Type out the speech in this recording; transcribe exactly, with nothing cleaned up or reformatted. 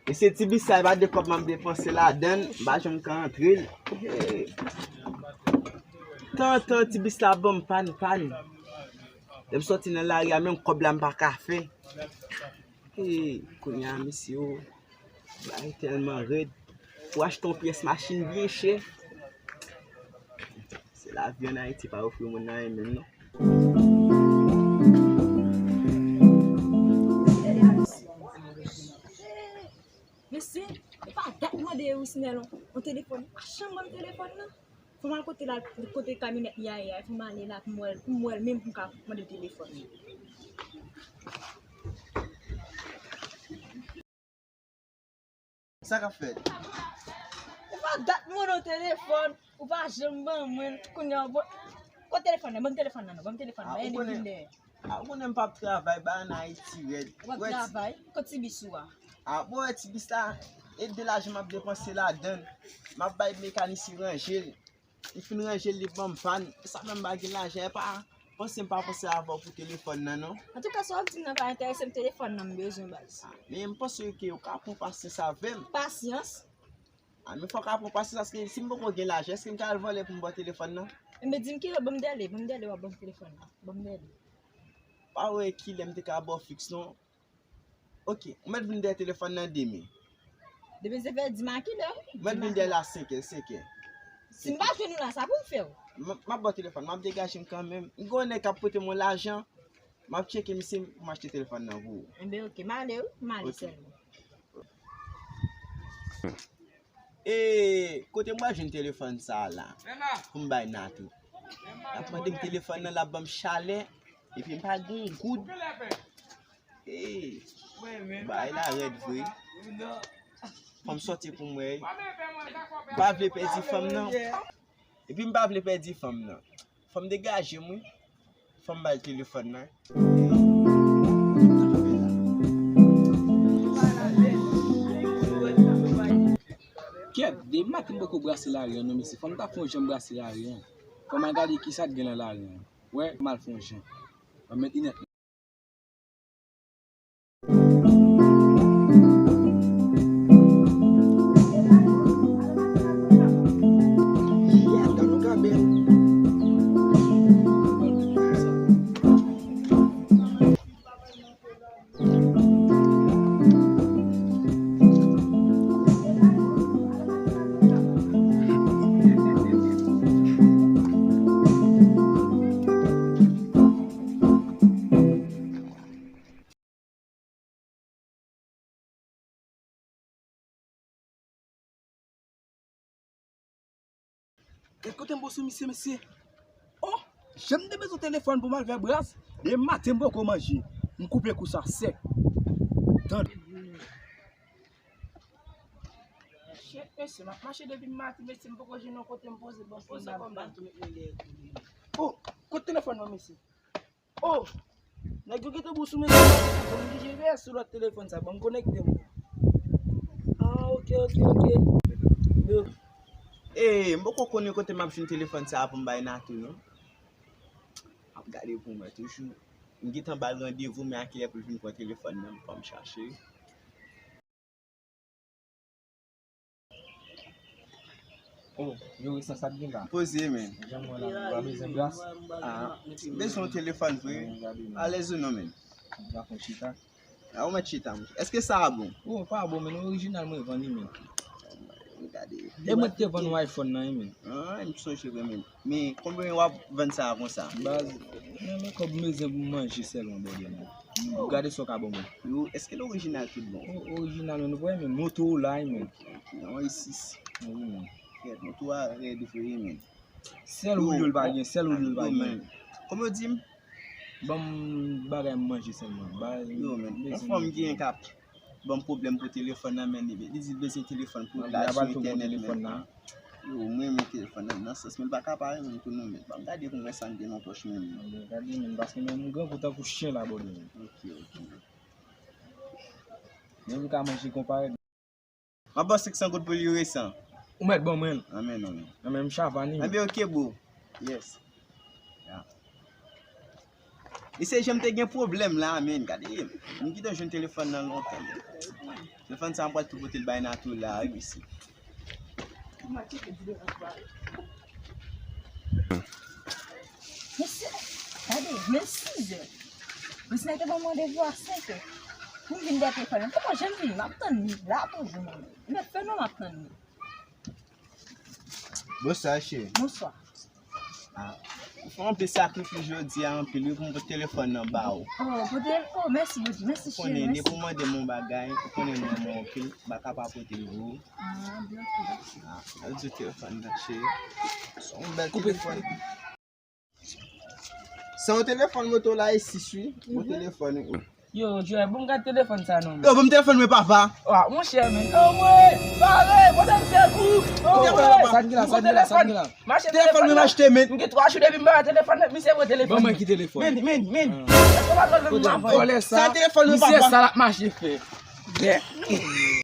E se ti bis sa, e pa de kòb m ap depanse ladan l, m pa janm ka antre l. Hey. Tan an tan, ti bis la ban m pàn, pàn. Lè m sòti nan lari a, menm kòb la m pa ka fè. Hey, kounye a, mesye, o, bagay tèlman rèd. Pou achte yon pyès machin byen chè. Se lavi ann Ayiti pa ofri moun anyen menm non. Mesye, e pa dat m mande Wisnel yon, yon telefòn, li pa janm ban m telefòn nan. Fò m al kote la, kote kamyonèt li a ye a, fò m ale la pou m wè l, pou m wè l menm pou m ka mande l telefòn nan. Sa k ap fèt? E pa dat m mande w telefòn, ou pa janm ban mwen l, kounye a w bon. Kote telefòn nan? Ban m telefòn nan non, ban m telefòn nan, e li vin dèyè. A, ou konnen m p ap travay, bagay ann Ayiti rèd. Ou p ap travay? Kot ti bis ou a? A, bon, wè ti bis la, e de lajan m ap depanse ladan l. M ap bay mekanisyen ranje l. Li fin ranje l, li ban m pàn. Sa fè m pa gen lajan. E pa panse m pa panse avè w pou telefòn nan, non. Antouka, sa w ap di m nan pa enterese m, telefòn nan m bezwen, baz. A, men m panse ke ou ka pran pasyans avè m. Pasyans? A, men fò w ka pran pasyans, paske si m poko gen lajan, èske m ka al vòlè pou m ba w telefòn nan? Enben, di m kilè, ban m dèyè, ban m dèyè, w ap ban m telefòn nan. Ban m dèyè. Pa wè kilè m te ka ba w fiks, non. Ok, ou mèt vin dèyè telefòn nan demen. Demen se fè di m a kilè, wi. Ou mèt vin dèyè la senkè, senkè. Si m pa jwenn ou la, sa pou m fè w? M, m ap ba w telefòn, m ap degaje m kanmenm. M gen yon nèg k ap pote m yon lajan, m ap tcheke misye pou m achte telefòn nan pou ou. Enben, ok, m ale, wi, m ale sèlman. E kote m pral jwenn telefòn sa a la pou m bay Natou? L ap mande m telefòn nan, l ap ban m chalè, epi m pa gen yon goud. Hey, bagay la rèd vre. Fò m sòti pou m wè. M pa vle pèdi fanm nan. Epi m pa vle pèdi fanm nan. Fò m degaje m, wi. Fò m ba l telefòn nan. Kèt, depi maten m poko brase lari an non, mesye. Fò m ta fè yon jan brase lari an. Fò m al gade kisa k gen nan lari an. Wè, m al fè yon jan. Ban m met linèt mwen. Gad kote m bo sou misye, mesye. Oh, jan m te bezwen telefòn pou m al fè bras, depi maten m poko manje. M koupe kou sa sèk. Tande. Shit, mesye, m ap mache depi maten, mesye, m poko jwenn yon kote m poze, bon, poze kòm nan. Oh, kote telefòn nan, mesye? Oh! Nèg yo gentan bo sou men. Bon, m oblije veye sou lòt telefòn sa. Bon, m konekte m. Ah, ok, ok, ok. Yo. Eh, m poko konnen kote m ap jwenn telefòn sa pou m bay Natou, non. M ap gade pou m wè toujou. M gentan ba l randevou, men a kilè pou l vin pran telefòn nan, fò m chache. Oh, yo resan sa k gen la. Poze, men. Jan mwen la, pa bezwen gras. Ah, bezwen yon telefòn vre. Alèz ou non, men. Jan fon chita. Ah, ou mèt chita, monchè. Èske sa a bon? Oh, pa bon, men orijinal mwen vann li, men. Gade. E mwen te vann yon iPhone nan, men. Ah, m sonje vre, men. Men konbyen w ap vann sa a konsa? Baz, men, men kòb m bezwen pou m manje sèlman, bòdè, men. Gade sa w ka ban mwen. Yo, èske l orijinal tout bon? O-, orijinal, men, nou wè, men, Motorola, men. Ok, ok, yon A six. Wi, men. Kèt, moto a rèd vre, men. Sèl woulyo l pa gen, sèl woulyo l pa gen. Kòman w di m? Ban m bagay m manje sèlman. Yo, men, yon fanm gen k ap ban m pwoblèm pou telefòn nan, men li, li di l bezwen telefòn pou l al sou entènèt, men. Yo, mwen renmen telefòn nan, nan sans, men l pa ka pa renmen m tou non, men. Ban m gade pou m wè sa m gen nan pòch mwen, men. Gade, men, paske men m grangou tankou chen la, bòdè, men. Ok, ok. Men m ka manje konpare. M ap ba w senk san goud pou li resan. Ou mèt ban mwen l. Anmè non, men. Anmè m chavani. Anmè, ok, bro. Yes. Ya. E se jan m te gen pwoblèm la, men. Gade, m gentan jwenn telefòn nan lontan, men. Telefòn sa m pral tou pote l bay Natou la, wi, mesye. Mesye, gade, men sizè. Mesye te ban m randevou a senkè. Pou m vin dèyè telefòn nan. Kòman jan m vini? M ap tann li la toujou, mwen. Mèt fè non, m ap tann li. Bonswa, cheri. Bonswa. Ah, ou fè anpil sakrifis jodi a, anpil, wi, pou m pote telefòn nan ba ou. Oh, pote, oh, mèsi, Bondye, mèsi, cheri, konnen, depi ou mande m yon bagay, ou konnen m renmen w anpil, m pa ka pa pote l pou ou. Ah, byen, ok. Ah, yo di telefòn nan, cheri. Se yon bèl telefòn. Se yon telefòn Motorola A sis, wi. Yon telefòn, wi. Yo, Joel, bon, gad telefòn sa non. Yo, ban m telefòn mwen, papa. Ah, monchè, men. Anmwe, pare, pote m sekou. Anmwe. Sa n gen la, sa n gen la, sa n gen la? Mache telefòn mwen, m achte, men. M gen twa jou depi m pa wè telefòn nan, misye voye telefòn. Ban mwen ki telefòn? Men, men, men. Èske w pa konn vòlè sa? Sa telefòn mwen, papa. Misye sa l ap mache fè. Bè.